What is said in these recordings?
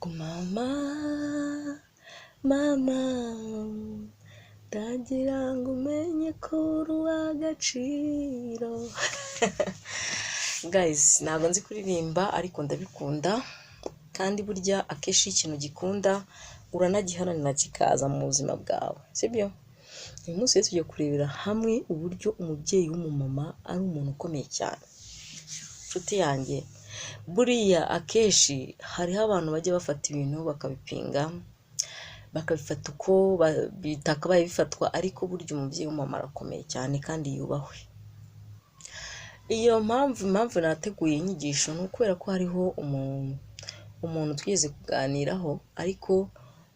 Mama, mama, ndagira ngo umenye ko uri uw'agaciro. Guys, ntabwo nzi kuririmba ariko ndabikunda, kandi burya akenshi iyo ikintu gikunda uranagiharanira kikaza mu buzima bwawe, sibyo? Uyu munsi rero tugiye kurebera hamwe uburyo umubyeyi w'umumama ari umuntu ukomeye cyane. Nshuti yanjye, buriya akenshi hariho abantu bajya bafata ibintu bakabipinga, bakabifata uko bitakabaye bifatwa, ariko burya umubyeyi w'umumama arakomeye cyane kandi yubahwe. Iyo mpamvu nateguye inyigisho ni ukubera ko hariho umuntu twigeze kuganiraho, ariko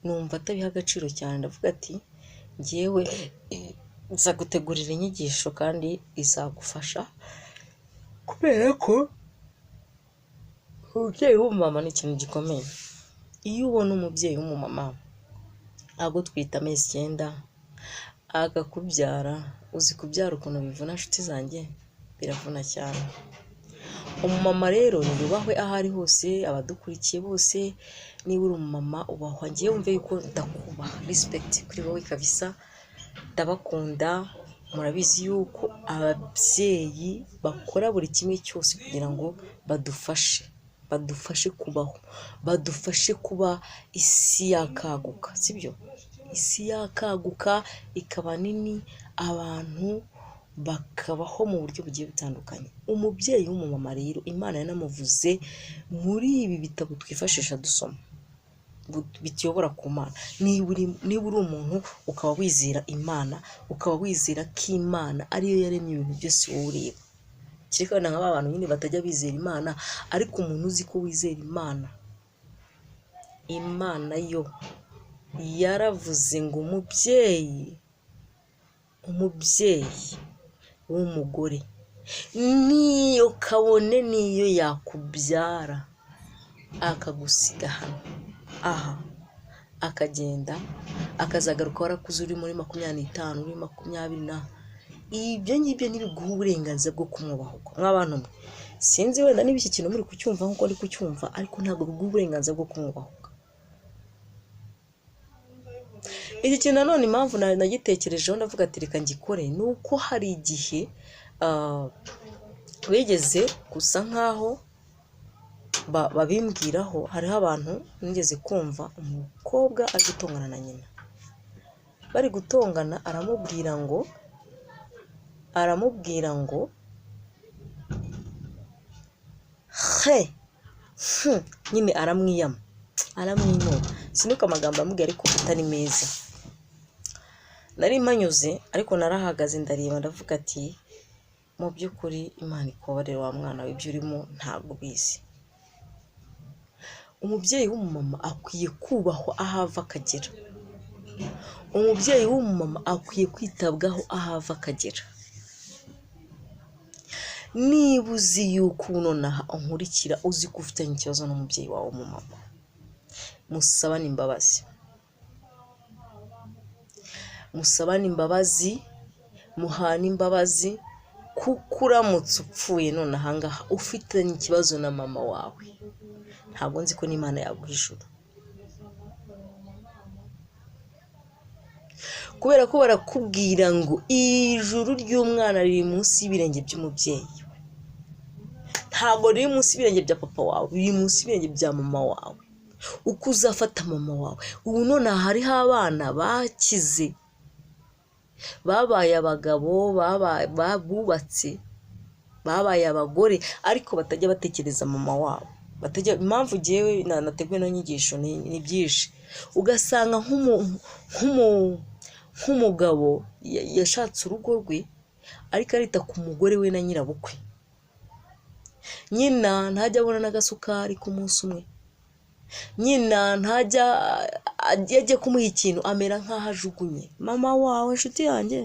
numva atabiha agaciro cyane, ndavuga ati njyewe nzagutegurira inyigisho kandi izagufasha, kubera ko umubyeyi w'umumama ni ikintu gikomeye. Iyo ubona umubyeyi w'umumama agutwita amezi 9, akakubyara, uzi kubyara ukuntu bivuna nshuti zanjye? Biravuna cyane. Umumama rero niyubahwe aho ari hose, abadukurikiye bose, niba uri umumama ubahwa, njyewe wumve yuko ndakubaha, respect kuri wowe kabisa, ndabakunda, murabizi yuko ababyeyi bakora buri kimwe cyose kugira ngo badufashe, badufashe kubaho, badufashe kuba isi yakaguka, sibyo? Isi yakaguka ikaba nini, abantu bakabaho mu buryo bugiye butandukanye. Umubyeyi w'umumama rero Imana yanamuvuze muri ibi bitabo twifashisha dusoma, bituyobora ku Mana. Niba uri umuntu ukaba wizera Imana, ukaba wizera ko Imana ariyo yaremye ibintu byose wowe ureba, kereka wenda nka ba bantu nyine batajya bizera Imana, ariko umuntu uzi ko wizera Imana, Imana yo yaravuze ngo umubyeyi w'umugore niyo kabone niyo yakubyara akagusiga hano aha, akagenda akazagaruka warakuze uri muri 25, uri 20 na, ibyo ngibyo ntibiguha uburenganzira bwo kumwubahuka. Mw'abantu mwe, sinzi wenda niba iki kintu muri kucyumva nk'uko ndi kucyumva, ariko ntabwo biguha uburenganzira bwo kumwubahuka. Iki kintu nanone impamvu nagitekerejeho ndavuga ati reka ngikore, ni uko hari igihe bigeze gusa nkaho babimbwiraho, hariho abantu nigeze kumva umukobwa ari gutongana na nyina, bari gutongana aramubwira ngo he nyine aramwiyama, aramwinuba, sinibuka amagambo yamubwiye ariko atari meza. Nari mpanyuze ariko narahagaze ndareba ndavuga ati mu by'ukuri Imana ikubabarire wa mwana we, ibyo urimo ntabwo ubizi. Umubyeyi w'umumama akwiye kubahwa aho ava akagera. Umubyeyi w'umumama akwiye kwitabwaho aho ava akagera. Niba uzi yuko nonaha unkurikira uzi ko ufitanye ikibazo n'umubyeyi wawe w'umumama, musabane imbabazi, musabane imbabazi, muhane imbabazi, kuko uramutse upfuye none aha ngaha ufitanye ikibazo na mama wawe, ntabwo nzi ko n'Imana yaguha ijuru. Kubera ko barakubwira ngo ijuru ry'umwana riri munsi y'ibirenge by'umubyeyi we, ntabwo riri munsi y'ibirenge bya papa wawe, riri munsi y'ibirenge bya mama wawe. Uko uzafata mama wawe, ubu nonaha hariho abana bakize, babaye abagabo, bubatse, babaye abagore, ariko batajya batekereza mama wabo. Batajya, impamvu njyewe nateguye ino nyigisho ni byinshi, ugasanga nk'umugabo yashatse urugo rwe, ariko arita ku mugore we na nyirabukwe, nyina ntajya abona n'agasukari k'umunsi umwe, nyina ntajya, iyo agiye kumuha ikintu amera nk'aho ajugunye mama wawe. Inshuti yanjye,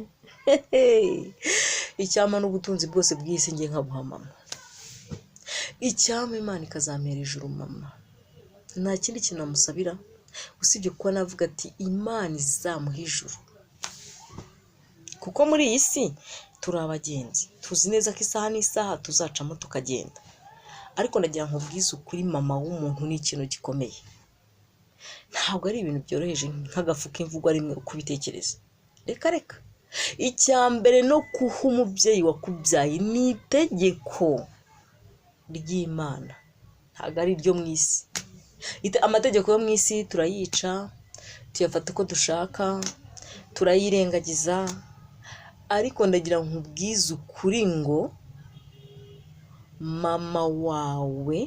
icyampa n'ubutunzi bwose bw'isi ngiye nkabuha mama, icyampa Imana ikazampera ijuru mama, nta kindi kintu namusabira usibye kuba navuga ati Imana izamuha ijuru, kuko muri iyi si turi abagenzi, tuzi neza ko isaha n'isaha tuzacamo tukagenda, ariko ndagira ngo nkubwize ukuri, mama w'umuntu ni ikintu gikomeye. Ntabwo ari ibintu byoroheje nk'agafu k'imvugwa rimwe uko ubitekereza. Reka reka. Icya mbere, no kuha umubyeyi wakubyaye ni itegeko ry'Imana, ntabwo ari iryo mu isi. Amategeko yo mu isi turayica, tuyafata uko dushaka, turayirengagiza, ariko ndagira nkubwize ukuri ngo mama wawe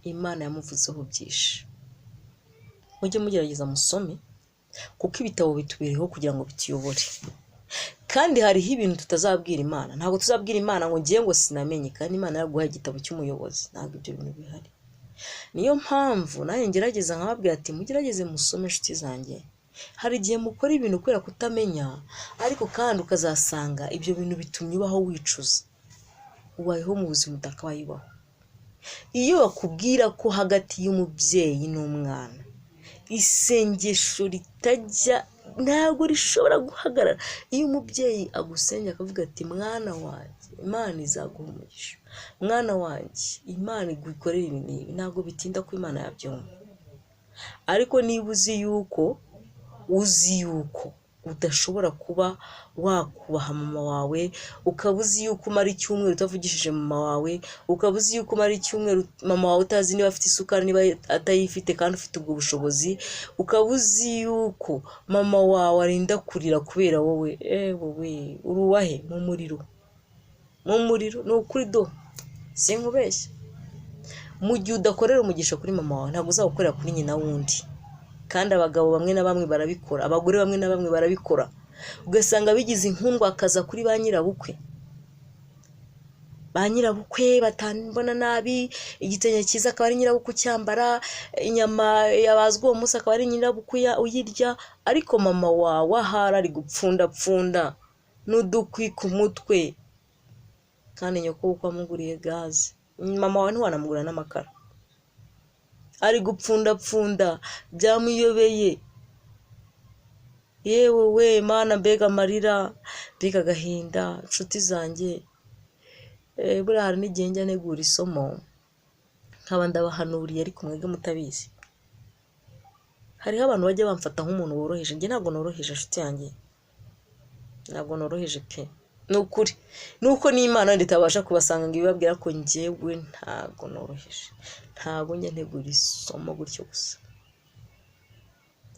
Imana yamuvuzeho byinshi. Mujye mugerageza musome, kuko ibitabo bitubereyeho kugira ngo bituyobore. Kandi hariho ibintu tutazabwira Imana. Ntabwo tuzabwira Imana ngo ngiye ngo sinamenye, kandi Imana yaguhaye igitabo cy'umuyobozi. Ntabwo ibyo bintu bihari. Niyo mpamvu nanjye ngerageza nkababwira ati mugerageze musome, inshuti zanjye. Hari igihe mukora ibintu kubera kutamenya, ariko kandi ukazasanga ibyo bintu bitumye ubaho wicuza, ubayeho mu buzima utakabaye ubaho. Iyo bakubwira ko hagati y'umubyeyi n'umwana isengesho ritajya, ntabwo rishobora guhagarara. Iyo umubyeyi agusengera akavuga ati: "Mwana wanjye, Imana izaguha umugisha, mwana wanjye, Imana igukorere ibi n'ibi," ntabwo bitinda ko Imana yabyumva. Ariko niba uzi yuko udashobora kuba wakubaha mama wawe, ukaba uzi yuko umara icyumweru utavugishije mama wawe, ukaba uzi yuko umara icyumweru mama wawe utazi niba afite isukari, niba atayifite, kandi ufite ubwo bushobozi, ukaba uzi yuko mama wawe arinda kurira kubera wowe, wowe uruwahe mu muriro, mu muriro. Ni ukuri do, sinkubeshya. Mu gihe udakorera umugisha kuri mama wawe, ntabwo uzawukorera kuri nyina wundi. Kandi abagabo bamwe na bamwe barabikora, abagore bamwe na bamwe barabikora, ugasanga bigize inkundwakaza kuri ba nyirabukwe. Ba nyirabukwe batambona nabi, igitenge cyiza akaba ari nyirabukwe ucyambara, inyama yabazwe uwo munsi akaba ari nyirabukwe uyirya, ariko mama wawe ahari ari gupfundapfunda n'udukwi ku mutwe, kandi nyoko bukwe amuguriye gaze. Mama wawe ntiwanamugurira n'amakara, ari gupfundapfunda byamuyobeye. Yewe we Mana, mbega amarira, mbega agahinda! Inshuti zanjye, buriya hari n'igihe njya ntegura isomo nkaba ndabahanuriye, ariko mwebwe mutabizi. Hariho abantu bajya bamfata nk'umuntu woroheje. Njye ntabwo noroheje, inshuti yanjye, ntabwo noroheje pe. Ni ukuri, nuko n'Imana wenda itabasha kubasanga ngo ibibabwira ko njyewe ntabwo noroheje. Ntabwo njya ntegura isomo gutyo gusa.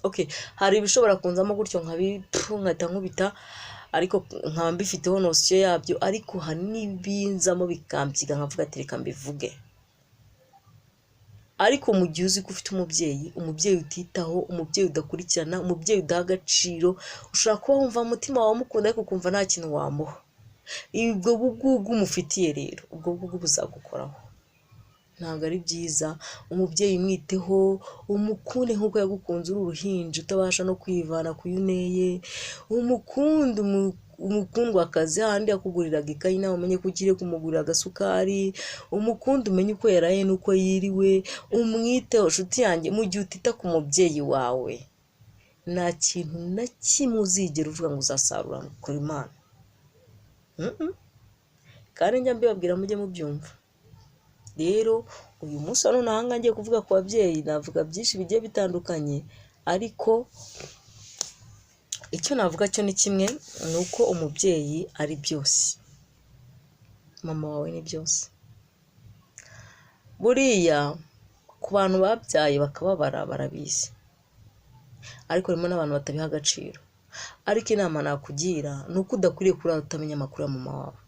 Okay, hari ibishobora kunzamo gutyo nkahita nkubita, ariko nkaba mbifiteho notion yabyo, ariko hari n'ibinzamo bikambyiga nkavuga ati reka mbivuge. Ariko mu gihe uzi ko ufite umubyeyi, umubyeyi utitaho, umubyeyi udakurikirana, umubyeyi udaha agaciro, ushobora kuba wumva umutima wawe umukunda ariko ukumva nta kintu wamuha, ubwo bugugu umufitiye rero, ubwo bugugu buzagukoraho. Ntabwo ari byiza. Umubyeyi mwiteho, umukunde nk'uko yagukunze uri uruhinja utabasha no kwivana ku yo uneye. Umukunde, umukundwakazi, hahandi yakuguriraga ikayi nawe umenye ko ugiye kumugurira agasukari. Umukunde, umenye uko yaraye n'uko yiriwe, umwiteho, nshuti yanjye. Mu gihe utita ku mubyeyi wawe, nta kintu na kimwe uzigera uvuga ngo uzasarura kuri Imana. Kandi njya mbibabwira, mujye mubyumva. Rero uyu munsi wa none aha ngaha ngiye kuvuga ku babyeyi, navuga byinshi bigiye bitandukanye, ariko icyo navuga cyo ni kimwe, ni uko umubyeyi ari byose. Mama wawe ni byose. Buriya ku bantu babyaye bakababara barabizi, ariko harimo n'abantu batabiha agaciro. Ariko inama nakugira ni uko udakwiriye kurara utamenya amakuru ya mama wawe.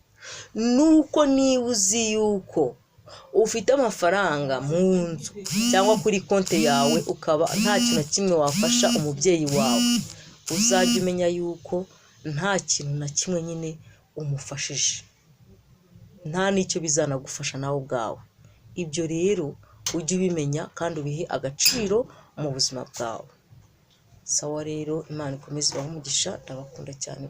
Nuko niba uzi yuko ufite amafaranga mu nzu cyangwa kuri konti yawe, ukaba nta kintu na kimwe wafasha umubyeyi wawe, uzajya umenya yuko nta kintu na kimwe nyine umufashije, nta n'icyo bizanagufasha nawe ubwawe. Ibyo rero ujye ubimenya kandi ubihe agaciro mu buzima bwawe. Sawa rero, Imana ikomeze ibahe umugisha, ndabakunda cyane.